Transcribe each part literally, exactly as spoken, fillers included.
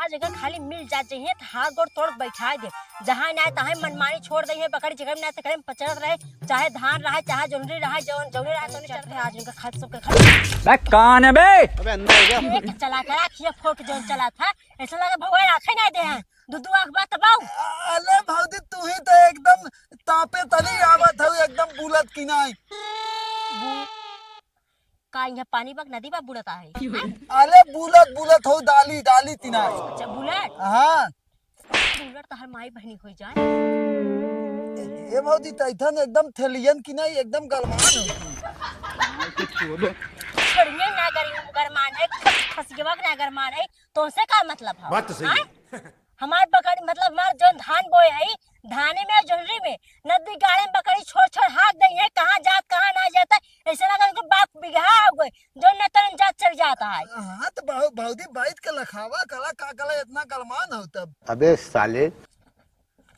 जगह खाली मिल जात जइहे त हाथ गोड़ तोड़ बैठाइ दे। जहाँ नाहीं तहाँ मनमानी छोड़ दइहे, बकरी जगह में नाहीं तकरे में पचरत रहे, चाहे धान रहे, चाहे जोनरी रहे, जौन जौने रहे तौने चरत रहे। आज उनका खत सबके खत बे, कौन है बे? अबे अंदर आ जा। ये के चला था, आँखिया फोड़ के जौन चला था, ऐसा लगे भगवान आँखें नाहीं दे हैं। दू दू आँख बा तबाऊ। अले भौजी, तू ही तो एकदम तापे तली आवत हऊ, एकदम बुलत कि नाहीं। बू-, का यहाँ पानी बा, नदी बा, बुलत आहे? अले बुलत बुलत हऊ, डाली डाली तिनाई। अच्छा, बुलट? हाँ। बुलट तो हर माई बहनी हो जाए। ए, ए भौजी, तैथन एकदम थेलियन कि नाहीं, एकदम गलमान हो। छोड़िए ना, गरी-, गरमान है, खस-, खसियवा के ना गरमान है, तोहसे का मतलब है? बात तो सही हाँ? है। हमार बकरी, मतलब, हमार जौन धान बोए है, धाने में, जोनरी में, नदी गाड़े में बकरी छोड़ छोड़ हाथ दे है, कहाँ जात, कहाँ ना जाता, ऐसे लगा उनको बाप बिगहा हो गए, जो न तन जात चल जाता है। हाँ, तो भाऊ, भौजी, बैठ के लखावा कला, का कला, इतना गलमान हो तब। अबे साले।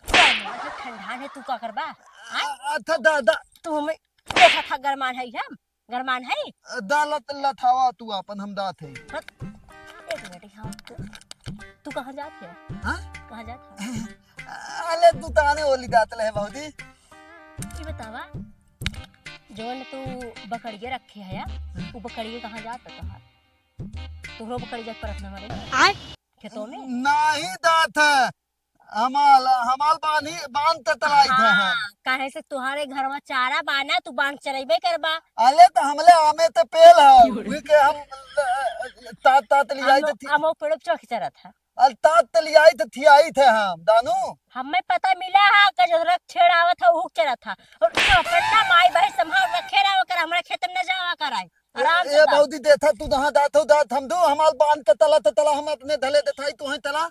ठंडा है, तू का करबा? हाँ? आ, अच्छा, दादा। तू हमें देखा था गरमान है हम? गरमान है? दा लत-, लथावा तू आपन, हम दात है। हट। एक मिनट, यहाँ तू, तू कहाँ जात है? हाँ? कहाँ जात है? अले, तू ताने ओली दात ले भौजी। ये बतावा, जौन तू बकरिया रखे है, हाँ? वो बकरिया कहाँ जात है तोहार? तोहरो बकरी जात परत ना हमारे। आय? खेतों में? नाहीं दात है। हमाल, हमाल बांधी, बांध त तलाई थे हम। हाँ, काहे से तुहारे घरवा चारा बा ना, तू बांध चरइबे करबा। अले त हमले आमे त पेल है, उही के हम, अ, तात, तात लियाई हम, थे थी। हम वो पेड़ों पे चढ़ के चरत है। अल तात त लियाई थे, थियाई थे हम, दानू। हमें पता मिला है, गजोधरा छेड़ आवत है, उहुक चरत है। और तू अपना माई बहन संभाल रखे रहा, ओकर हमरा खेत में न जावा कराई। आराम से ए, बात। भौजी, देथा तू जहाँ जात हो, जात हम दू, हमाल बांध के तला त तला, हम अपने धले देथाई, तू है तला।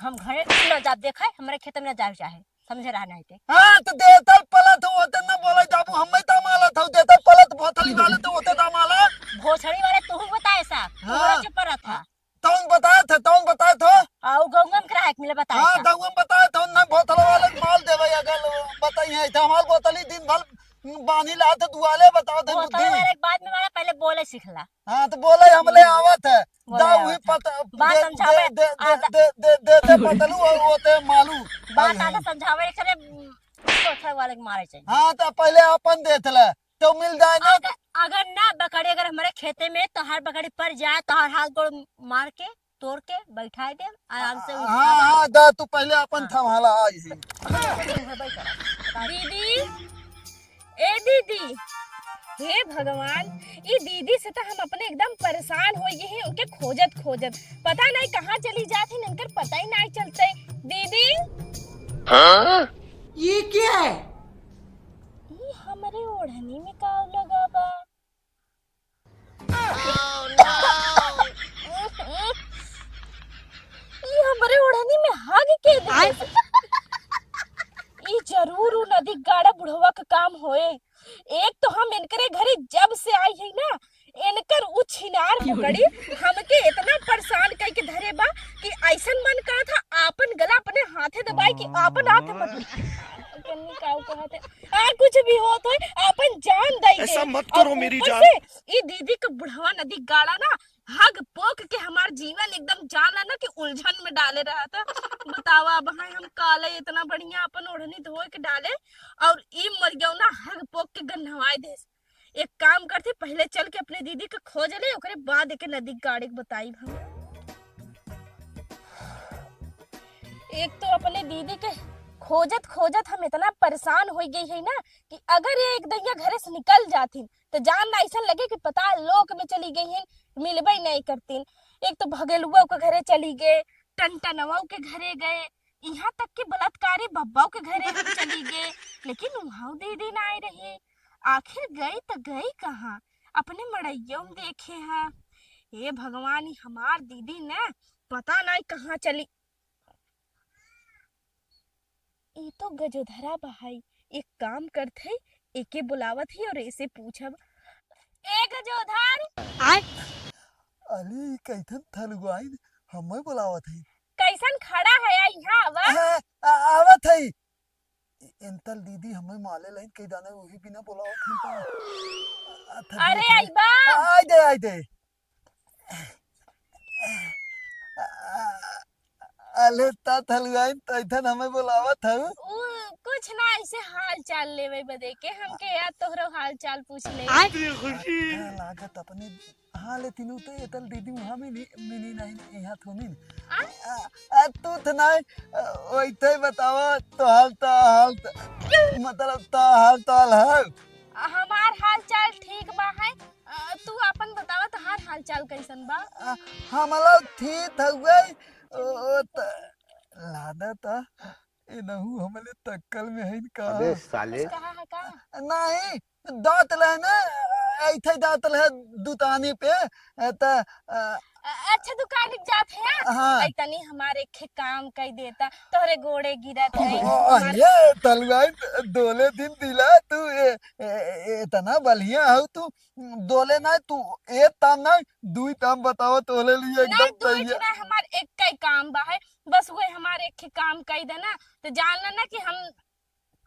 हम घरे न जाब, देखे, हमरे खेत में न जाए चाहे, समझे रहा नहीं ते। हाँ, तो देतल पलत हो, ओते न बोले जाबू, हमें दामाला था, देतल पलत भोथली वाले तो ओते दामाला। भोसड़ी वाले तू ही बताए सा, हाँ। तोहरा चुप रहा था। तौन बताए थे, तौन बताए थे। आ, उ गौंगम के रहा है, मिले बताए हाँ, सा। गौंगम बताए थे, न भोथला वाले के माल देवे, अगर बताई है, तो हमार बोतली दिन भर बानी ला तो दुआले बताओ दे भोथला बुद्धि। वाले के बाद में मारा, पहले बोले सीखला। हाँ, तो बोले हमले आवत है। बोले दा आवत वही है। पता, बात दे, समझावे, दे, दे, आधा दे, दे, दे, दे पतलू और वो ते मालू। बात आधा समझावे, एक सरे, उम, कोठा वाले के मारे चाहिए। हाँ, तो पहले अपन देत ले, तो मिल जाए ना। अगर, अगर ना बकरी, अगर हमारे खेते में, तो हर बकरी पर जाए, तो हर हाथ गोड़ मार के, तोड़ के, बैठाए दे, आराम से उठा हाँ, ला। हाँ, दा, तू पहले अपन हाँ। थमाला, आई ही। दीदी, ए दीदी, हे भगवान, ई दीदी से तो हम अपने एकदम परेशान हो गए हैं, उनके खोजत खोजत, पता नहीं कहाँ चली जात हैं, इनकर पता ही नहीं चलते। दीदी, हाँ? ये क्या है? ई हमरे ओढ़नी में का लगा बा? ई हमरे ओढ़नी में हग के दे। आय। ई जरूर उ नदी गाड़ा बुढ़वा का काम होए। एक तो हम इनकरे घरे जब से आई है ना, इनकर उ छिनार पकड़ी हमके इतना परेशान कई के धरे बा कि ऐसन मन करत है आपन गला अपने हाथे दबाई कि आपन हाथ पकड़ी। कन्नी काऊ कहत है, आ कुछ भी होत होए, आपन जान दई दे। ऐसा मत करो मेरी जान। ई दीदी के बुढ़वा नदी गाड़ा ना, हग पोक के हमार जीवन एकदम जान ला ना कि उलझन में डाले रहा था। बतावा, अब हैं हम काले इतना बढ़िया अपन ओढ़नी धोए के डाले, और ई मर गयो ना, हग पोक के गन्हवाए देस। एक काम करते, पहले चल के अपने दीदी के खोज ले, ओकरे बाद एके नदी गाड़े के बताई हम। एक तो अपने दीदी के खोजत खोजत हम इतना परेशान हो गई है ना कि अगर ये एक दैया घरे से निकल जाती तो जान ना ऐसा लगे कि पता लोक में चली गई हैं, मिलबे नहीं करतीन। एक तो भगेलुआ के घरे चली गए, टनटनवा के घरे गए, यहाँ तक कि बलात्कारी बब्बा के घरे हम चली गए, लेकिन वहाँ दीदी ना आई रही। आखिर गई तो गई कहाँ? अपने मड़ैया में देखे हैं। हे भगवान, ई हमार दीदी ने पता नहीं कहाँ चली। ई तो गजोधरा बहाई, एक काम करत है, एके बुलावत है और एसे पूछब। ए गजोधर! आय। अली, कैसन थलुआइन, हमें बुलावत है। कैसन खड़ा है, आ, यहाँ आवा। आ, आ, आवत है। इ-, इंतल दीदी हमें माले लाइन कई दाने वही बिना बुलावत है तो। आ, थक अरे, गए थे। आइबा। आ, आइ दे, आइ दे। अले तात हलवाइन, तो इधर हमें बोलावत हऊ? उ कुछ ना, ऐसे हाल चाल लेवे बदे के, हमके याद तोहरो हाल चाल पूछ ले। आय। लागत अपने, हाँ, लेकिन उ तो एतल दीदी वहाँ में नहीं, मिली नहीं, यहाँ थोड़ी नहीं। आ? आ, आ, तू तो नहीं, आ, वैसे ही बतावा, तो हाल तो, हाल तो, मतलब, तो हाल तो हाल है। हमार हाल चाल ठीक बा है। आ, तू आपन बतावा, तोहार हाल चाल कैसन बा? आ, हमला ठीक हउए, ओ, ओ, त, लादा त, ए नहु हमले तक्कल में है का? अबे साले। कुछ कहा है का? नहीं, दांत लहने, ऐथे दांत लहे दुतानी पे, ए, त, आ, अ-, अच्छा, दुकान जात है, हाँ? हाँ। ऐ तनी हमारे एक काम कई देता, तोहरे गोड़े गिरत है। ओ, हमार अरे, तलवाई दोले दिन दिला तू, ए, ए, ए, इतना बढ़िया हो तू, दोले ना तू, एक काम ना, दुई काम बतावा, तोहरे लिए नहीं, एकदम दुई तैयार। ना, हमार एक ही काम बा है, बस वही हमार एक ही काम कई देना, तो जान लेना कि हम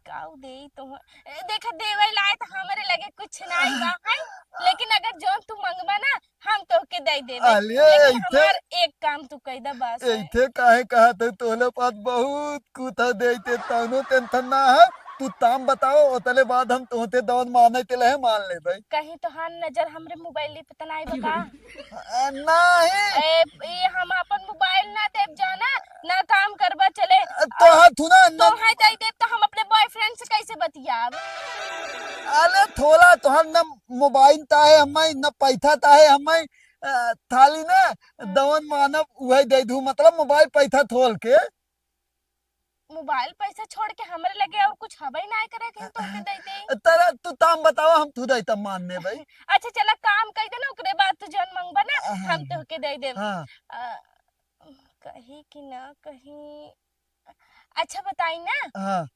काऊ देई तो, ए, देखा, देवे लाए तो हमरे लगे कुछ नाई बा, हैं? लेकिन अगर जौन तू मंगबा ना, हम तोहके दे देबे। अले, लेकिन ऐसे हमार एक काम तू कई दे बस, हैं? ऐसे काहे कहा थे? तोहले पास बहुत कुछ है, देते तौनो tension ना है। तू ताम बताओ, ओतले बाद हम तोहते दौन माने के लहे मान लेबे। कहीं तोहार नजर हमरे मोबाइल पे त नाई बा का? अ, नहीं। ए, ए, हम अपन मोबाइल ना देब जाना, ना काम करबा चले। अ, तोहार थुना न- तोहार दे देब तो हम अपने boyfriend से कैसे बतियाब? अरे थोड़ा तोहार न मोबाइल ता है हमारी, न पैसा ता है हमारी, अ, थाली ना हम्म। दवन मानब उहे दे दू, मतलब मोबाइल पैसा थोल के। मोबाइल पैसा छोड़ के हमरे लगे और कुछ हबे ना करे कि हम तोहके दे दे। तोरा तू ताम बतावा, हम तू दे तब मान ले भाई। अच्छा चला काम कर देना, ओकरे बाद तू जौन मंगबा ना, हाँ, हम हाँ। तोहके दे देब। हाँ। अ, कही कि ना कही, अच्छा बताई ना, हाँ।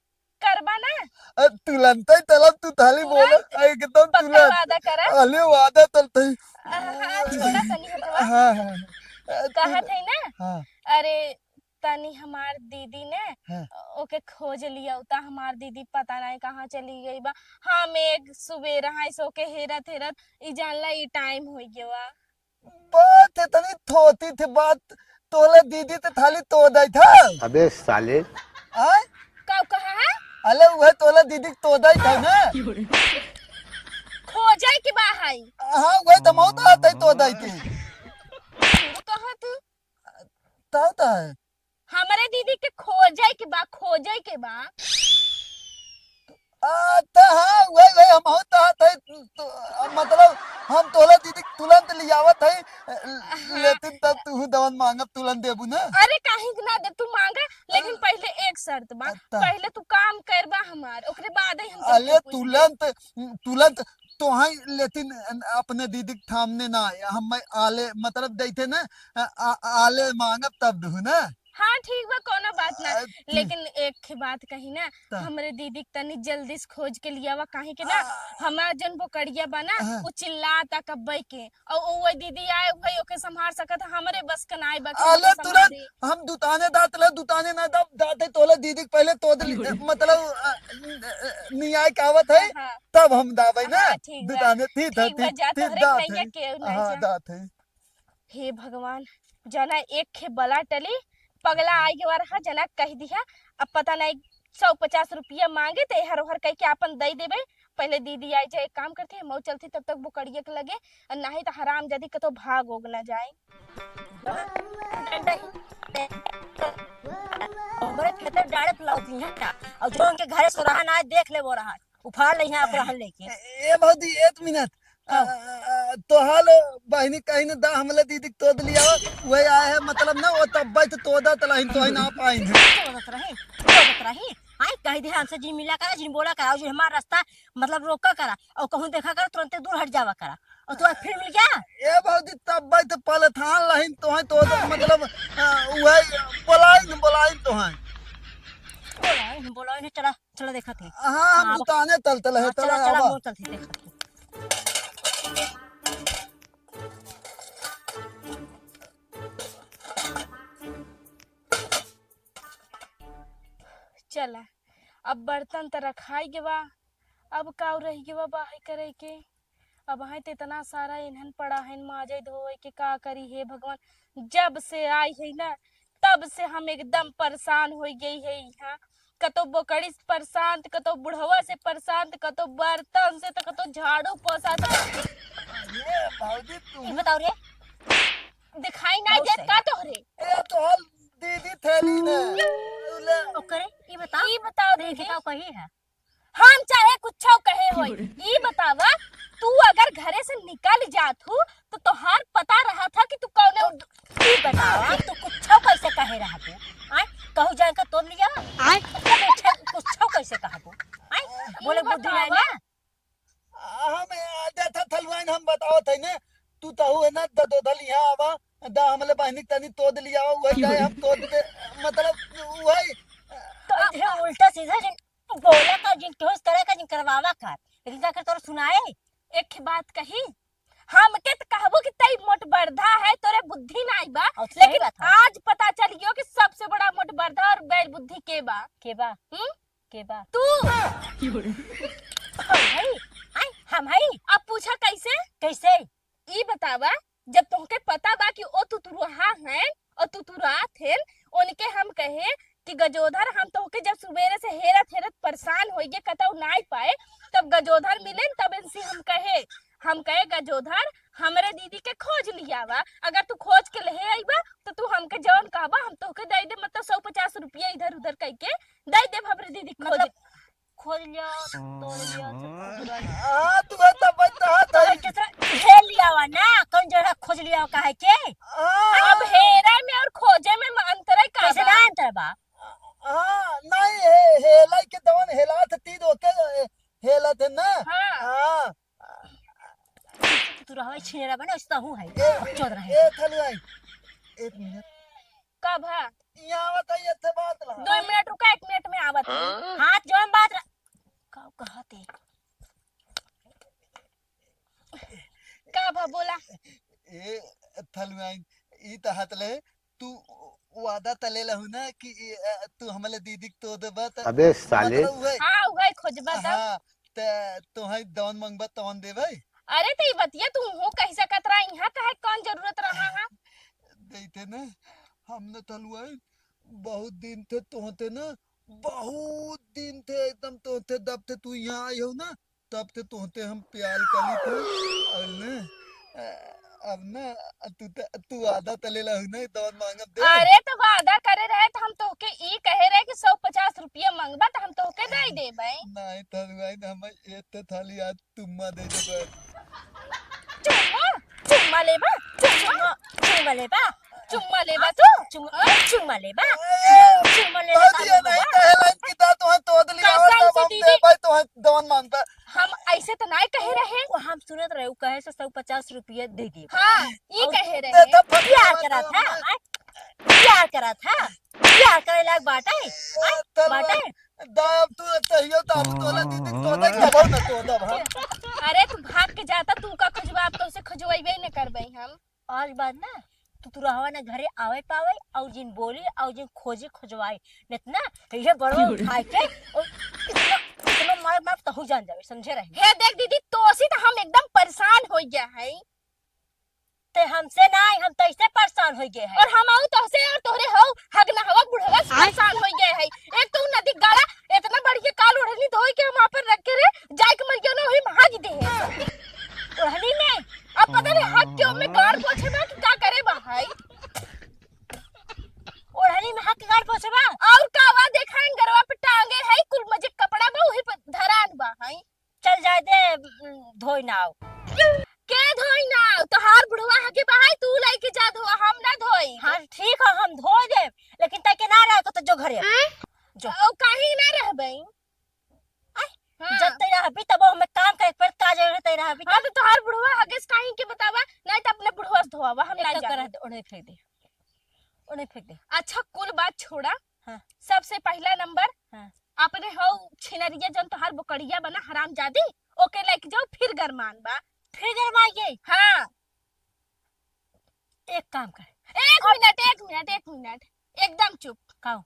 करबा ना? अ, तुलंते तलब तू थाली बोला, तुरंत? एकदम पक्का तुलंत। वादा करा। अले वादा तल तई। अ, हाँ, छोड़ा तनी हथवा। हाँ, हाँ। अ, तू कहत है ना? हाँ। अरे, तनी हमार दीदी ने हाँ। ओके खोज लिया, उता हमार दीदी पता नहीं कहाँ चली गई बा। हम एक सुबेरा है सो के हेरत हेरत ई जानला ई टाइम हो गया। बात इतनी थोती थी, बात तोले दीदी ते थाली तो दई था। अबे साले। आय? का कहा है? अले वह तोले दीदी तो दई था ना। खोजे के बा है। हाँ, वह तो मौत आता है तो दई थी। तू कहा तू? ताऊ ता है। हमरे दीदी के खोजे के बा, खोजे के बा। आ, त हाँ, वही, वही, हम हो त, त, त, मतलब, हम तोहला दीदी के तुरंत लियावत है, हाँ। लेकिन तब तू दवन मांगब, तुरंत देबू ना। अरे, काहे के ना दे, तू मांगा, लेकिन हाँ। पहले एक शर्त बा, अच्छा। पहले तू काम करबा हमार, ओकरे बाद ही हम अरे, तोहके पूछबे। तुरंत, तुरंत, तोहाई लेकिन अपने दीदी के सामने ना आए, हम आले, मतलब, देते ना, आ, आ, आले मांगब तब दू ना। हाँ, ठीक बा, कोनो बात ना। अ, लेकिन एक ठे बात कही ना, का? हमरे दीदी के तनी जल्दी से खोज के लियावा, काहे के ना, आ। हमार जौन बोकड़िया बा ना, हाँ। उ चिल्लाता कब्बे के। और उ वही दीदी आए, वही ओके संभाल सकत, हमरे बस के नाई बा कि अले ओके तुरंत संभाली। हम दुताने दांत ले, दुताने ना दाब, दांत है तोले दीदी के पहले तो दिल, मतलब, अ, अ, नियाय कहावत है, हाँ, हाँ। तब हम दाबे ना। हाँ, ठीक बा। दुताने, ठीक है, ठीक बा, ठीक, जा ठीक, तोहरे दांत भैया है। केहू ना हाँ, जा। दांत है। हे भगवान, जना एक खे बला टली, पगला आइ गवा रहा, जना कह दिहा, अब पता नहीं सौ पचास रुपया मांगे, ते हर हर कह के आपन दे देबे। पहले दीदी आई जाए, एक काम करती है, मऊ चलती, तब तक बुकड़िए के लगे, और नहीं तो हराम जदी कतो भाग ओग ना जाए। हमरे खेते डाड़े फुलावती हैं का? और जो उनके घरे सोरहा ना आए, देख ले वो रहा। उफाड़ ले यहाँ पर रहन लेके। ए, ए भौजी, एक मिनट। हाँ। अ, अ, अ, तोहार बहिनी कहीं ने दा हमले दीदी के तोद लिया, वही आए है, मतलब ना, वो तब्बे तो तोदा तलाइन, तोही ना पाइन है। तोदत रही, तोदत रही। आई कह दे हमसे जिन मिला करा, जिन बोला करा, जो हमारा रास्ता, मतलब, रोका करा, और कहूँ देखा करा, तुरंते दूर हट जावा करा। और तू आज फिर मिल गया? ए भौजी, तब्बे तो पलथान लहिन, तोही तोद, मतलब, अ, वही बोलाइन, बोलाइन तोही। बोलाइन, बोलाइन, चला। चला देखत है। हाँ, हम हाँ, दुकाने तल तल है, हाँ, चला, चला, चला, आवा। मोर तल है, देखत है। चला, अब बर्तन त रखाई गवा, अब का रह गवा बाहर करे के? अब हैं त इतना सारा इन्हन पड़ा है, माजे धोए के का करी, हे भगवान। जब से आई है ना, तब से हम एकदम परेशान होइ गई है यहाँ। कतो बोकड़ी से परेशान, त कतो बुढ़वा से परेशान, त कतो बर्तन से, त कतो झाड़ू पोछा से। ये भौजी, तू ई बताओ रे। दिखाई ना बहुत देत सही। का तोहरे? ए, तोहर दीदी थेली ने। ले। ओकरे, ई बताओ। ई बताओ रे, दीदी। बताओ, कही है। हम चाहे कुछो कहे होई, ई बतावा, तू अगर घरे से निकल जात हू, तो तोहार पता रहा था कि तू कौने उद- ई बतावा, तू कुछो कैसे कहे रहा तू? आय, कहू जाए का तोड़ लिया? आय, कुछो, कुछो कैसे कहा तू? आय, ई बोले बुद्धि नहीं बतावा। ना? हम आ जाता थलवाइन, हम बतावत है ने, तू तहु है ना, द-, दो दल यहाँ आवा, दा हमले बहनी तनी तोद लिया, वही जाए हम तोद दे, मतलब, वही। तो ये उल्टा सीधा जिन बोला का, जिन ठोस करे का, जिन करवावा का, लेकिन का कर तोर सुनाए? एक ठे बात कही, हमके त कहबो कि तई मोट बर्धा है, तोरे बुद्धि नाई बा, और सही लेकिन बात है। आज पता चल गयो कि सबसे बड़ा मोट बर्धा और बैल बुद्धि के बा। के बा? हम्म? के बा? तू। हम हई? आय, हम हई? अब पूछा कैसे? कैसे? ई बतावा, जब तोहके पता बा कि ओ तुतुरहा हैं और तुतुरात हैं, उनके हम कहे कि गजोधर, हम तोहके जब सुबेरे से हेरत हेरत परेशान होइगे, कतौ नाई पाए, तब गजोधर मिलेन, तब इनसे हम कहे, हम कहे, "गजोधर, हमरे दीदी के खोज लियावा, अगर तू खोज के लेहे अइबा, तो तू हमके जवन कहबा, हम तोहके दे दे, मतलब, सौ पचास रुपया इधर उधर कइके दे देब हमरे दीदी के खोज।" मतलब, खोज लिया, तोड़ लिया, सब कुछ उड़ा लिया। हाँ, तू है तब बचता है, तो तई। कितना हेल लिया हुआ ना, कौन जगह खोज लिया हुआ, काहे के? हाँ। अब हेरे में और खोजे में अंतर है का कैसे बा? ना अंतर बा? हाँ, नहीं, हे-, हेलाई के दवन हेलात तीन ओके, हेलत है ना? हाँ। हाँ। तू रहवे छिनेरा बने, उसका हूँ है। ए, चोद रहे। ए, थलुआई, एक मिनट। का भा? यहाँ आवत है, ये थे बात ला। दो मिनट रुका, एक मिनट में आवत है। हाँ? हाथ जोड़ बात ला। का कहत है? का भा बोला? ए, थलुआइन, ई त हाथ ले, तू वादा त ले लहू ना कि, ए, तू हमले दीदी के तो देबा त अबे साले। मतलब उहे हाँ, उहे खोजबा त। हाँ, त तोहे दवन मंगबा तवन देबे। अरे, त ई बतिया तू हूँ कह सकत रहा, यहाँ कहे कौन जरूरत रहा, हाँ? देते ना, हम न थलुआइन, बहुत दिन थे तोहते ना, बहुत दिन थे एकदम तोहते, दब थे तू यहाँ आई हो ना, तब थे तोहते हम प्यार करी थे। और ना, अ, अब ना, तू त, तू वादा त ले लहू ना, दवन मांगब दे। अरे, त वादा करे रहे, त हम तोहके ई कहे रहे कि सौ पचास रुपया मंगबा, त हम तोहके दे देबे। नहीं, थलुआइन, हम एक थाली आज चुम्मा दे देबे। चुम्मा? चुम्मा लेबा? चुम्मा, चुम्मा लेबा? चुम्मा लेबा तू? चुम्मा, हाँ? चुम्मा लेबा? ए, चुम्मा लेबा तो दिया नहीं, कहे लाइन की दा, तोहन तोद लिया, कसम तब से हम दीदी। देबे, तोहन दवन मांगबा। हम ऐसे त नाय कहे रहे। वो हम सुनत रहे, वो कहे से सौ पचास रुपया दे दे। हाँ, ई और कहे रहे। दे दे, फट प्यार दे करा दे, था, हमने। आय? प्यार करा था, प्यार करे लायक बाटे, ए, आय? तब बाटे। दाब तू तहियो दाब तोला दीदी तोला क्या भाव ना तो दाब हम। अरे तू भाग के जाता, तू का खोजबा, अब तोसे खोजवाइबे न करबे हम। आज बाद ना तू तुरहवा ना घरे आवे पावे और जिन बोली और जिन खोजी खोजवाई, नहीं तो ना ये बड़वा उठाए के और इतना, इतना मार मार तहु जान जावे, समझे रहे। हे देख दीदी, तोसी तो हम एकदम परेशान हो गया है। ते हमसे नाई, हम तैसे परेशान होइ गए हैं। और हम आऊ तोहसे और तोहरे हो हगना हवा बुढ़वा से आय। परेशान होइ गए हैं। एक तो उ नदी गाड़ा इतना बढ़िया काल ओढ़नी धोई के हम वहाँ पर रख के रे, जाए के मर गया ना, वही में हाथ दे है। ओढ़नी में? अब पता नहीं हाथ के ओमे गाड़ पोछे बा कि का करे बा है। ओढ़नी में हाथ के गाड़ पोछे बा? और का बा, देखा है गरवा पे टांगे है, कुल मजे कपड़ा बा, वही पे धरान बा है। चल जाए दे, उम, धोई ना आओ। के धोई ना आओ? तोहार बुढ़वा हगे बहाई, तू लइके जा धोआ, हम ना धोई। हाँ, ठीक है, हम धो देब, लेकिन तै के ना रहे तो, तो जो घरे। हैं? जो। ओ, काहे ना रहबे? आय, हाँ। जब तै रहबी, तब हमें काम करे के पड़त, का जरूरत तै रहबी, हाँ, तब। तो तोहार बुढ़वा हगे से काहे के बतावा, नहीं तो अपने बुढ़वा से धोआवा, हम एक ना काम जाबे। कर, ओने फेंक दे, ओने फेंक दे। अच्छा, कुल बात छोड़ा, हाँ। सबसे पहला नंबर, हाँ। अपने हो छिनरिया जौन तोहार बोकड़िया बना हरामजादी, ओके लेके जाओ, फिर गरमान बा। फिर गरमाइए? हाँ। एक काम कर। एक मिनट, एक मिनट, एक मिनट, एकदम चुप। काओ?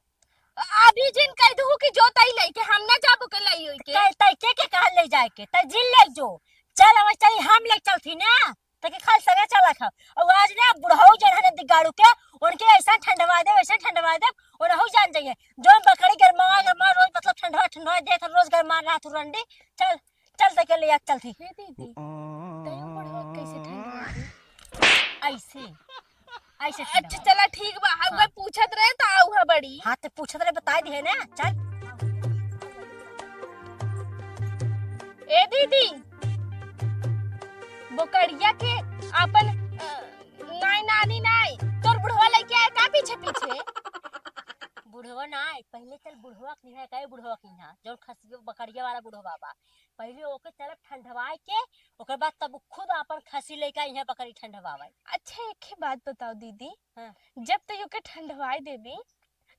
अभी जिन कह दू कि जो तई लेके हम ना जाबो के लाई होई के। तई, तई के, के कहा ले जाए के? तई जिन ले जो। चल, अब चली, हम ले चलती ना। ताकि खाली सगे चला खाओ। और आज ना बुढ़ऊ जन है दिगाड़ू के, उनके ऐसा ठंडवा दे, वैसा ठंडवा दे, उनहु जान जाइए। जौन बकरी गरमा गरमा रोज मतलब ठंडवा ठंडवा देत रोज गरमा रहा तू रंडी। चल, चल ताकि ले आ, चल थी। हे दीदी, तैयो बुढ़वा कैसे ठंडवा दे? ऐसे, ऐसे अच्छा ठंडवा। चला ठीक बा, हम हाँ। पूछत रहे तो आऊ है बड़ी। हाँ, तो पूछत रहे, बताई दिहे ना, चल। ए दीदी, बोकरिया के आपन, अ, नाई नानी नाई, तोर बुढ़वा लइके आए का पीछे पीछे? बुढ़वा नाई, पहिले चल बुढ़वा की है, काहे बुढ़वा की है, जौन खसियो बकरिया वाला बुढ़वा बा, पहिले ओके चलब ठंडवाए के, ओकर बाद तब खुद आपन खसी लइके इहाँ बकरी ठंडवावे। अच्छा, एक ही बात बताओ दीदी, हाँ। जब तो ओके ठंडवाए देबी,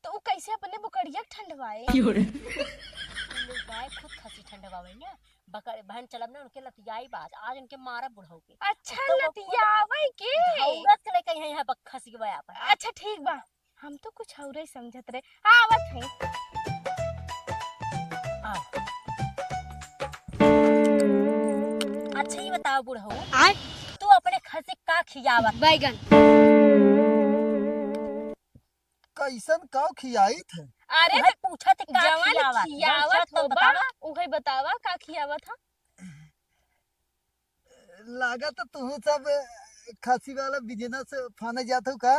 तो उ कैसे अपने बोकरिया के ठंडवाए? क्यों रे? लुगाए खुद खसी ठंडवावे ना। बकर-, बहन चलब ना, उनके लतियाई बाज, आज उनके मारब बुढ़ऊ के। अच्छा, अब तो वो खुद लतियावे के? औरत के लेके यहाँ, यहाँ बक-, खसी के बया पर। अच्छा, ठीक बा, हम तो कुछ और ही समझत रहे। हाँ, आवत है। आओ। अच्छा, ये बताओ बुढ़ऊ, आय? तू अपने खसी का खियावत? बैगन। कैसन काव खियाइत है? अरे उहे त पूछत है का जवन खियावत, जवन खियावत खियावत हो बा, बतावा। उहे बतावा का खियावत ह? लागत तू सब खसी वाला business फाने जात हो का?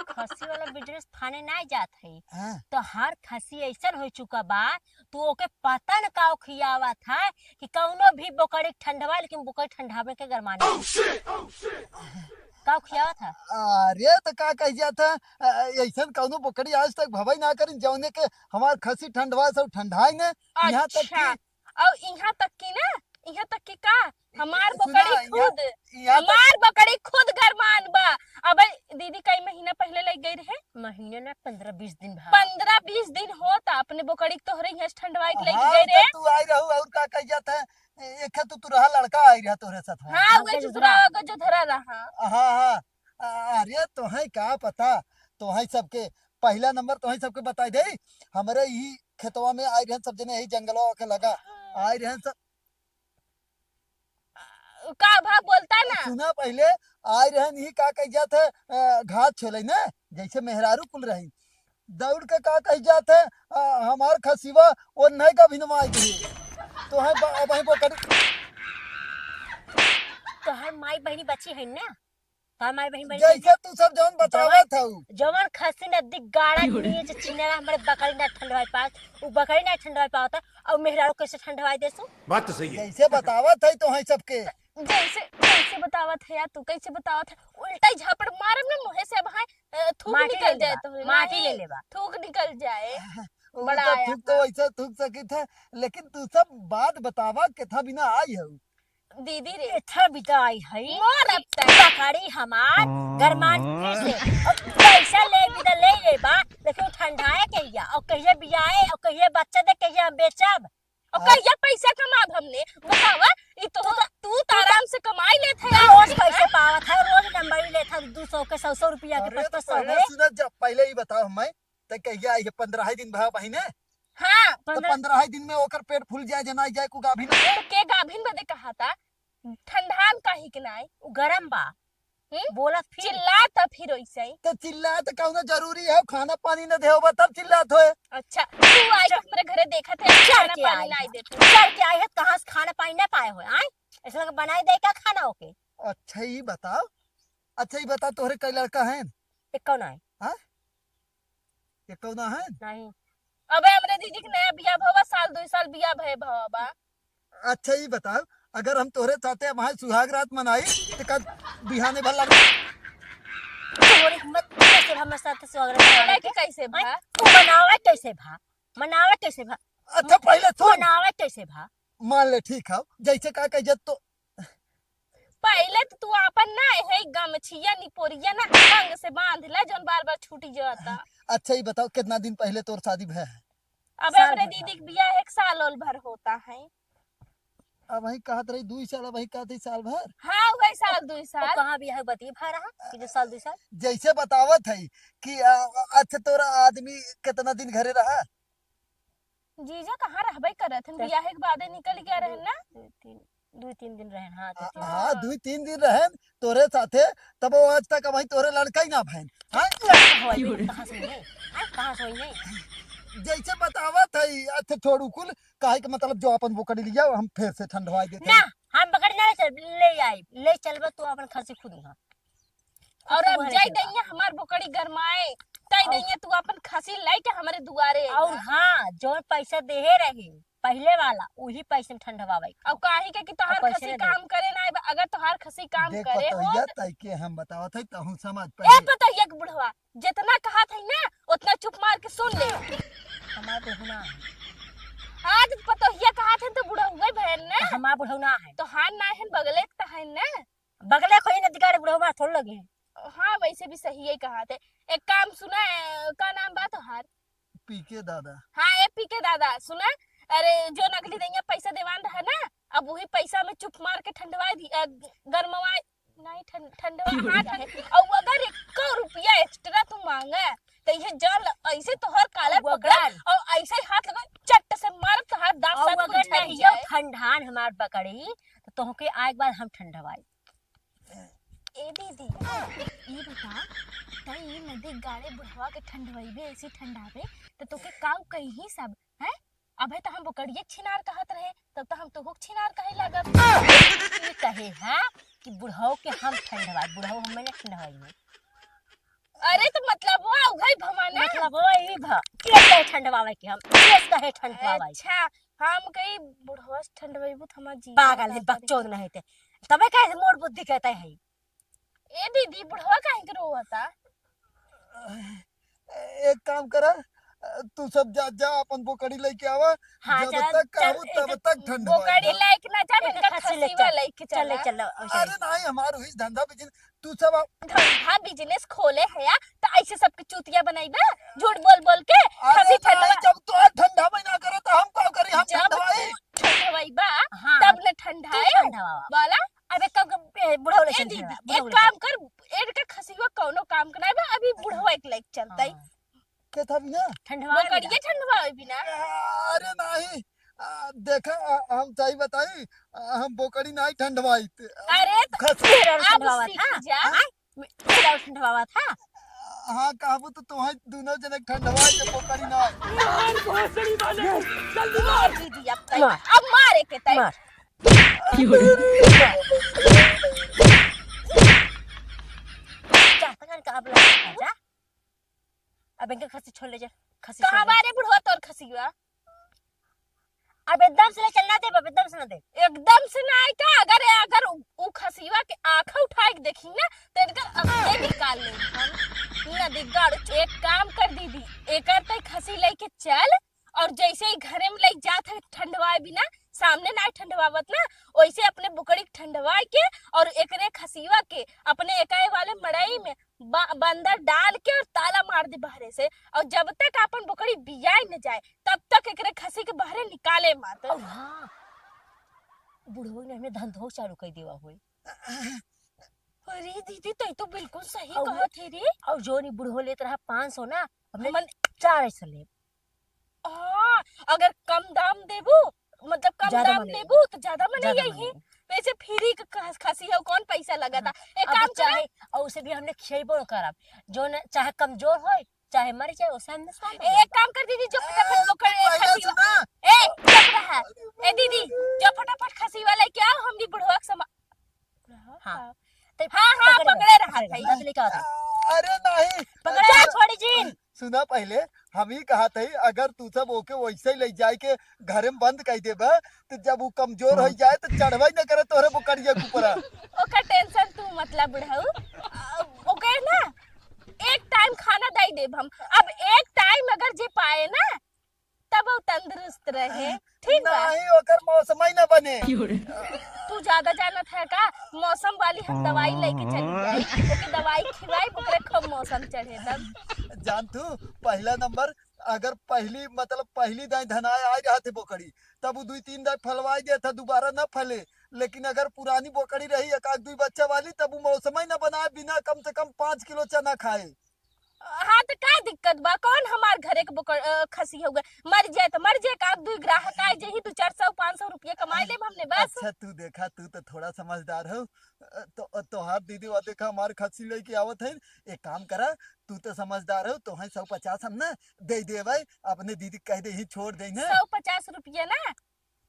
खसी वाला business फाने ना जात है। हाँ। तो हर खसी ऐसन हो चुका बा, तू ओके पता न काव खियावत है कि कौनो भी बोकरी ठंडवा, लेकिन बोकरी ठंडावे के गरमाने। Oh, shit! Oh, shit! काव खियावत है? अरे, तो का कह जात है? अ, ऐसन कौनो बोकरी आज तक भवई ना करिन, जौने के हमार खसी ठंडवा सब ठंडाई ने। यहाँ तक अच्छा। कि और यहाँ तक कि ना, यहाँ तक कि का, हमार सुना, बोकरी यहाँ, खुद, यहाँ तक हमार बोकरी खुद गरमान बा। अबे दीदी कई महीना पहले ले गई रहे। महीना ना, पन्द्रह बीस दिन भा। पन्द्रह बीस दिन होता, अपने बोकरी के तोहरे यहाँ से ठंडवाई के लेके हाँ, गए रहे। तो तू आई रहू और का कह जात है? ए-, एक है तू, तू रहा लड़का आई रहा तोहरे साथ, हाँ। हाँ, हाँ, वही जो दूसरा धरा। आगे जो धरा रहा। हाँ, हाँ। अ-, अरे, तोहई का पता, तोहई सबके, पहिला नंबर तोहई सबके बताई देई, हमरे इही खेतवा में आई रहन सब जने, यही जंगलवा के लगा, आई रहन सब। का भा बोलता ना? सुना पहिले, आई रहन इही का कह जात है, अ, घास छोले ना, जैसे मेहरारू कुल रही, दौड़ के का कह जात है, अ, हमार खसिवा ओन्हे का भिनवाई दी, तोहई ब-, अबहीं बोकरी। तोहर माई बहिनी बची है ना? तोहर माई बहिन बड़ी जैसे तू सब जौन बतावत हऊ। जवन खसी नदी गाड़ा के नीचे चिन्हरा हमरे बकरी ना ठंडवाई पावत, उ बकरी ना ठंडवाई पावत, और मेहरारू कैसे ठंडवाई देसु? बात तो सही है। जैसे बतावत है तो है सबके। जैसे, जैसे बतावत है यार, तू कैसे बतावत है? उल्टा ही झापड़ मारब ना मुँहे से, अब हाय, अ, थूक माटी निकल ले जाए लेबा, तो माटी ले नहीं, लेबा। थूक निकल जाए। उ बड़ा तो आया थूक तो था। वैसे थूक सकित है, लेकिन तू सब बात बतावा केथा बिना आई हऊ। दीदी रे। एथा बिदा आई है मोर कि अब तक। बकरी हमार गरमान फिर से। अब पैसा ले बिदा ले लेबा, लेकिन ठंडाए कहिया, और कहिया बियाए, और कहिया बच्चा दे, कहिया हम बेचब। और हाँ। कहिया पैसा कमाब हमने? बतावा, ई तो तू तो, तू तो आराम से कमाई लेत है रोज यार। पैसे पावत है, रोज नंबर ही लेत है, दो सौ के, सौ, सौ रुपया के, अरे पाँच, तो पाँच सौ पहले के। सुना, जब पहले ही बताओ हमें, त कहिया आई है? पन्द्रह दिन भा बहिने? हाँ, तो पन्द्रह पन्द्रह दिन में ओकर पेट फूल जाए, जना जाए, को गाभिन हो जाए। तो के गाभिन बदे कहा था? ठंडान काहे के नाई? उ गरम बा। हम्म? बोलत फिर। चिल्ला त फिर ओइसे ही। तो चिल्ला त कौनो जरूरी है? खाना पानी न देहो बा तब चिल्लात होए। अच्छा, तू आई के हमरे घरे देखत है, चढ़ खाना के पानी आई नाई है। देत है। चढ़ के आई है, कहाँ से खाना पानी ना पाए होए, आए? ऐसा लगे बनाई दे का खाना ओके? अच्छा, ई बताओ, अच्छा, ई बता, तोहरे कई लड़का हैं? एक्को नाई। हाँ? एक्को ना हैं? नहीं। अबे, हमरे दीदी के नया बियाह भवा, साल, दुई साल बियाह भए भवा बा। अच्छा, ई बताओ, अगर हम तोहरे साथे वहाँ सुहाग रात मनाई, तो का बिहाने भर लग तोहरे हिम्मत कैसे बा हमरे साथे सुहाग रात मनावे मनावे के? के कैसे भा? हैं? तू मनावे कैसे भा? मनावे कैसे भा? अच्छा, पहले सुन। मनावे कैसे भा? मान ले, ठीक है, जैसे का कह जब तो पहले तो तू आपन ना है गमछिया निपोरिया ना रंग से बांध ले, जौन बार बार छूटी जाता। अच्छा, ये बताओ, कितना दिन पहले तोर शादी भय है? अब साल हमरे भर दीदी के बियाह एक साल और भर होता है। अब वही कहत रही दुई साल, अब वही कहत रही साल भर। हाँ, वही साल, दुई साल। कहाँ बियाह बती भा रहा कि जो साल, दुई साल? जैसे बतावत है कि, अ, अच्छा, तोरा आदमी कितना दिन घरे रहा? जीजा कहाँ रहबे करत हन, तो बियाहे के बादे निकल गया रहन ना। दो, तीन, दुई तीन दिन रहेन, हाँ, दुई तीन दिन। हाँ, दुई तीन दिन रहेन तोरे साथे, तब वो आज तक अबहीं तोरे लड़का ही ना भएन। हाँ? लड़का होई, कहाँ से होई? हाँ, कहाँ से होई? जैसे बतावत है, अच्छा छोड़ू कुल, काहे के मतलब जो अपन बोकड़ी लिया, हम फेर से ठंडवाई देते ना, हैं। हम बोकड़ी ना ले चल, ले आई, ले चलबा तू अपन खसी खुद उहाँ। और अब जाई दइया हमार बोकड़ी गरमाए, तई दइया तू अपन खसी लाई के हमरे दुआरे अइबा। और हाँ, जौन पैसा देहे रही पहिले वाला, उही पैसे में ठंडवावे। और काहे के कि तोहार खसी काम करे ना आइबा, अगर तोहार खसी काम करे हो तई के हम बतावत है, तहूँ समझ ए पतोहिया के बुढ़वा, जितना कहत है ना, उतना चुप मार के सुन ले। हमार बुढ़ऊ ना है। आज पतोहिया कहत है तो बुढ़ऊ गई बहन ना। हमार बुढ़ऊ ना है। तो हान ना है, बगले के तो है ना। बगले कोई नदी गाड़े बुढ़ऊ मार थोड़ लगे। हाँ, वैसे भी सही है कहत है। एक काम सुना, ए, का नाम बा तोहार? पीके दादा। हाँ, ए पीके दादा, सुना, अरे जो नकली दइया पैसा देवान रहा ना, अब वही पैसा में चुप मार के ठंडवाई दी, अ, गरमवाई, नहीं ठंड-, ठंडवा हाथ है। और अगर एक रुपया extra तू मांगे, तो ये जल ऐसे तोहर काला और पकड़ा अगर और ऐसे ही हाथ लगा, चट्ट से मार, तोहार दांत और साथ कुल अगर झड़ नहीं जाए। ठंडान हमार पकड़ी, तो तोहके आए के बाद हम ठंडवाई। ए दीदी, ई बता, तई ई नदी गाड़े बुढ़वा के ठंडवाइबे, ऐसी ठंडाबे, तो तोके काऊ कही सब, हैं? अबे तो हम बोकड़िए छिनार कहत रहे, तब तो हम तोहू के छिनार कहे लागब। ई कहे है कि बुढ़ऊ के हम ठंडवाई, बुढ़ऊ हमें ना ठंडवाई। अरे तो मतलब वो उघई भमा ना। मतलब वो ई भ, के के ठंडवावे के हम, के कहे ठंडवावे। अच्छा, हम कही बुढ़वा से ठंडवाइबू तो हमार जी पागल है, बकचोद नहीं थे। तबे काहे मोर बुद्धि कहते है। ए दीदी, बुढ़वा काहे के रोवता? एक काम करा, तू सब जा, जा अपन बोकड़ी लेके आवा, हाँ, जब चल, तक चल, कहू तब एक तक ठंडवा बोकड़ी लेके ना जा, एक इनका खसी ले खसीवा चल, लेके चल, चला। चल, चल, चल। अरे नहीं, हमार हुई धंधा बिजनेस, तू सब आप धंधा बिजनेस खोले है या, तो ऐसे सबके चूतिया बनाइबा, झूठ बोल बोल के, अरे खसी नहीं, ठंडवा। जब तो ठंडा महीना करे तो हम का करी, हम जब ठंडवाई। तू ठंडवाइबा, हाँ, तब न तू ठंडाए। ठंडवा। बोला? अबे कब, कब, ए, बुढ़ऊ ले ए चल दीदी, ठंडवा, एक बुढ़ऊ ले काम चल। कर, इनका खसिया कौनो काम के नाई बा, अभी बुढ़वा एक लेके चलता है। हाँ। के था बिना? ठंडवा बोकरिया बिना। ठंडवा बिना। अरे नहीं, आ, देखा, आ, हम सही बताई, आ, हम बोकरी नहीं ठंडवाई थे। अरे तो खसी। तेरा अब ठंडवा सीख था। जा। हाँ? तेरा ठंडवा था। हाँ, कहबू तो तुम्हें दोनों जने ठंडवा के बोकरी ना। मार भोसड़ी वाले, जल्दी मार। दीदी, अब तय, मार। अब मारे के तय। मार। जा, तंगन का अब लगा, जा। अब इनके खसी छोड़ ले जा, खसी छोड़ कहाँ ले। बारे बुढ़वा तोर खसिया? अब एकदम से ले चल ना दे, अब एकदम से ना दे। एकदम से ना आए का? अगर, अगर उ, उ खसिया के आँख उठा के देखी ना, तो इनका अपने निकाल ले हम। ना दिग्गाड़, एक काम कर दीदी, एकर तय खसी लेके चल, और जैसे ही घरे में लेके जात है ठंडवाए बिना, सामने ना ठंडवावत ना, वैसे अपने बुकड़ी के ठंडवाए के और एकरे खसिया के अपने एकाए वाले मड़ई में बा-, बंदर डाल के और ताला मार दे बहरे से, और जब तक आपन बोकड़ी बियाई न जाए, तब तक एकरे खसी के बहरे निकाले मत। और हाँ, बुढ़ऊ ने हमने धंधो चालू कर देवा होई। अरे दीदी, तई तो बिल्कुल सही और कहत है रे। और जो नी बुढ़ऊ लेत रहा पाँच सौ ना, हमने हमन चार सौ ले। हाँ, अगर कम दाम देबू, मतलब कम ज्यादा दाम मनई। देबू तो ज्यादा मनई ज्यादा यही। मनई। वैसे फ्री के खस-, खसी है, कौन पैसा लगा था? हाँ, एक अब काम करा। चाहे, और उसे भी हमने खियेबो न करब। जो न, चाहे कमजोर होय, चाहे मर जाए, उसे हमने स्वाद ए-, एक काम कर दीदी, जो फटाफट पहले बोकड़, ए, पहले खसी सुना। ए, चुप रहा। ए दीदी, जो फटाफट खसी वाला क्या हो, हमनी बुढ़वा के समा-, हाँ। हाँ। ते हाँ, हाँ, पकड़े पकड़े रहा, रहा पकड़े था। रहा, लेके आओ तो। अरे नहीं। पकड़े रहा, छोड़ी जीन। सुना पहले, हम ही कहा थे, अगर तू सब ओके वैसे ही ले जाए के घरे में बंद कर देबा, तो जब वो कमजोर हो जाए, तो चढ़वाई न करे तोहरे बोकरिया के ऊपर। ओकर tension तू मत ला बुढ़ऊ। अ, ओके ना, एक time खाना दे देब हम। अब एक time अगर जे पाए ना, तब वो तंदुरुस्त रहे। हाँ, ठीक बा? नहीं, ओकर मौसम ही ना बने। तू ज्यादा जानत है का? मौसम वाली हम दवाई लेके चली जाई। ओके दवाई खिलाई, ओकरे खूब मौसम चढ़े तब। जान तू, पहला नंबर, अगर पहली, मतलब, पहली दाई धनाए आ रहा थे बोकड़ी, तब वो दुई तीन दाई फलवाई देत था, दोबारा ना फले। लेकिन अगर पुरानी बोकड़ी रही, एक आध दुई बच्चा वाली, तब वो मौसम ही ना बनाए, बिना कम से कम पाँच किलो चना खाए। हाँ, तो का दिक्कत बा? कौन हमार घरे के बोकर, अ, खसी हउए। मर जाए तो मर जाए, का दुइ ग्राहक आए, जही दू चार सौ, पाँच सौ रुपया कमाए लेब हमने बस। अच्छा, तू देखा, तू तो थोड़ा समझदार हो। अ, तो, अ, तोहार दीदी वा देखा, हमार खसी लेके आवत है। एक काम करा, तू तो समझदार हो, तोहे सौ पचास हम ना दे देबै, अपने दीदी के कह दे, ही छोड़ दे ना। सौ पचास रुपया ना,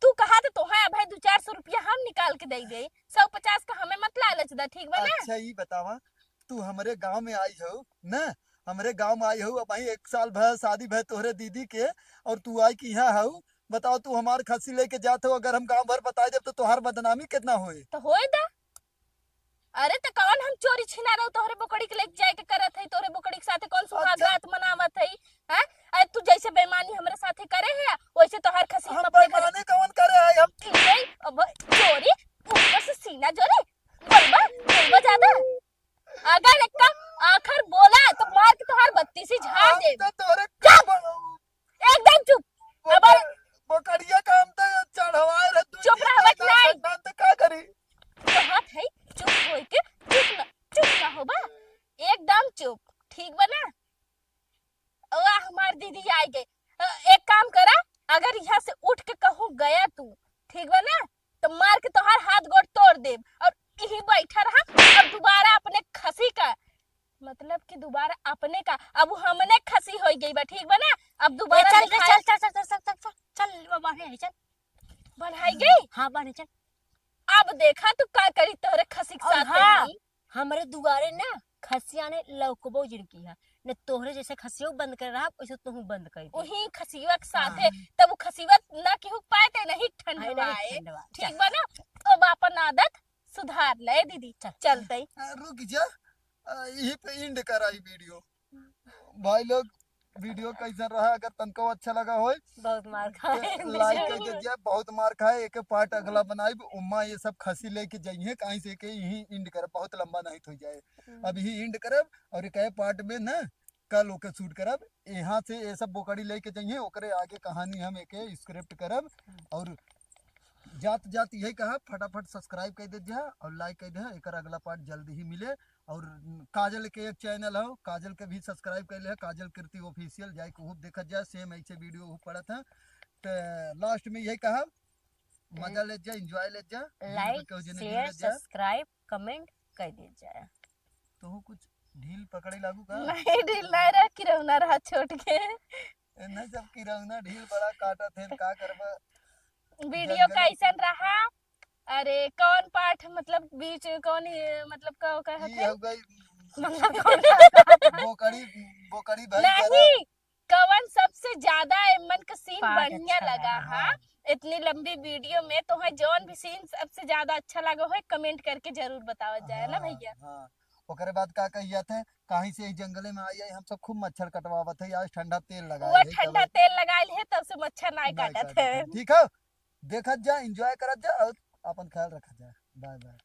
तू कहा तो तोहे अबही दू चार सौ रुपया हम निकाल के दे दे, सौ पचास का हमें मत लालच दा, ठीक बा ना? अच्छा, ई बतावा, तू हमरे गाँव में आई हो ना, हमरे गाँव में आई हो, अबही एक साल भर शादी भय तोहरे दीदी के, और तू आई कि यहाँ हऊ, बताओ, तू हमार खसी लेके जात हो, अगर हम गाँव भर बताई देब तो तोहार बदनामी कितना होए? तो होए दा। अरे, तो कौन हम चोरी छिनारा तोहरे बोकड़ी के लेके जाए के करत है, तोहरे बोकड़ी के साथे कौन सुहाग अच्छा। रात मनावत है, हैं? अरे, तू जैसे बेईमानी हमरे साथे करे है, वैसे तोहार खसी हम हम अपने घरे बेईमानी कौन करे है? हम की गई, अब चोरी, ऊपर से सीना चोरी, बोलबा, बोलबा ज्यादा। अगर एक आखर बोला तो मार के तोहार बत्तीसी झाड़ हम दे। तो तोहरे चुप! एकदम चुप। अब बोकर-, बोकरिया का हम तो चढ़वाए रहे, तू चुप रह, बच नहीं। तो का करी? कहत है, चुप होई के, चुप ना, चुप ना होबा, एकदम चुप, ठीक बा ना? वाह, हमार दीदी आ गई। अ, एक काम करा, अगर यहाँ से उठ के कहूँ गया तू, ठीक बा ना, तो मार के तोहार हाथ गोड़ तोड़ देब और यही बैठा रहा और दोबारा अपने खसी का, मतलब कि दोबारा अपने का, अब हमने खसी हो गई बा, ठीक बा ना? अब ए, दोबारा चल रे, दिखाए चल, चल, चल, चल, चल, चल, चल, वो बांधे है, चल। बन्हाई गई? हाँ, बांधे, चल। अब देखा तू का करी तोहरे खसी के और साथ हाँ, हम। हमरे दुआरे ना खसिया ने लौकबो जिनकी है, न तोहरे जैसे खसियो बंद कर रहा, वैसे तू बंद कर दे। वही खसिया के साथ है, हाँ। तब वो खसिया ना केहू पाए ते नहीं ठंडवाए। नहीं ठंडवाए, ठीक चल। बा ना? अब अपन आदत सुधार ले दीदी, चल। चलते ही। आ, रुक जा, आ, यही पे एंड कराई वीडियो। भाई लोग, वीडियो कैसन रहा? अगर तनको अच्छा लगा होय, बहुत मार खाए। तो लाइक कर दीजिए। बहुत मार खाए, एक पार्ट अगला बनाइब, उम्मा ये सब खसी लेके जाइए, कहीं से के यही एंड कर, बहुत लंबा नहीं हो जाए। हम्म। अब यही एंड करब और एक पार्ट में ना कल ओके शूट करब। यहाँ से ये सब बोकड़ी लेके जाइए, ओकरे आगे कहानी हम एक स्क्रिप्ट करब। हम्म। और जात जात यही कहा, फटाफट सब्सक्राइब कर दे जा और लाइक कर दे, एकर अगला पार्ट जल्दी ही मिले। और काजल के एक चैनल हो, काजल के भी सब्सक्राइब कर ले, काजल कीर्ति ऑफिशियल, जाए के खूब देखत जा, सेम ऐसे वीडियो खूब पड़त है। तो लास्ट में यही कहा, मजा ले जा, एंजॉय ले जा, वीडियो लाइक, के कहूँ जने शेयर, ले जा। सब्सक्राइब, कमेंट कर दे जाए। तो कुछ ढील पकड़े लागू का? नहीं, ढील नहीं रहा, किरौना रहा छोट के। ए, नहीं, सब किरौना ढील बड़ा काटत है, का करबा? वीडियो जंगल कैसन रहा? अरे, कौन पार्ट, मतलब, बीच में कौन, ये, मतलब, का, का ई हथे? हो गई मतलब, कौन बोकड़ी, बोकड़ी भाई नहीं, कौन सबसे ज्यादा एमन का सीन पार्ट बढ़िया अच्छा लगा, लगा, हाँ? हाँ। इतनी लंबी वीडियो में तोहे जौन भी सीन सबसे ज्यादा अच्छा लगा हो, कमेंट करके जरूर बतावत जाए ना हाँ, भैया। हाँ। ओकरे बाद का कही जात है, कहीं से ई जंगले में आई, आई, हम सब खूब मच्छर कटवावत है, आज ठंडा तेल लगाए वो है, ठंडा तब तेल लगाइल है, तब से मच्छर नाई नाई काटत काटत है। है। ठीक है, देखत जा, एंजॉय करत जा और अपन ख्याल रखत जा। Bye bye.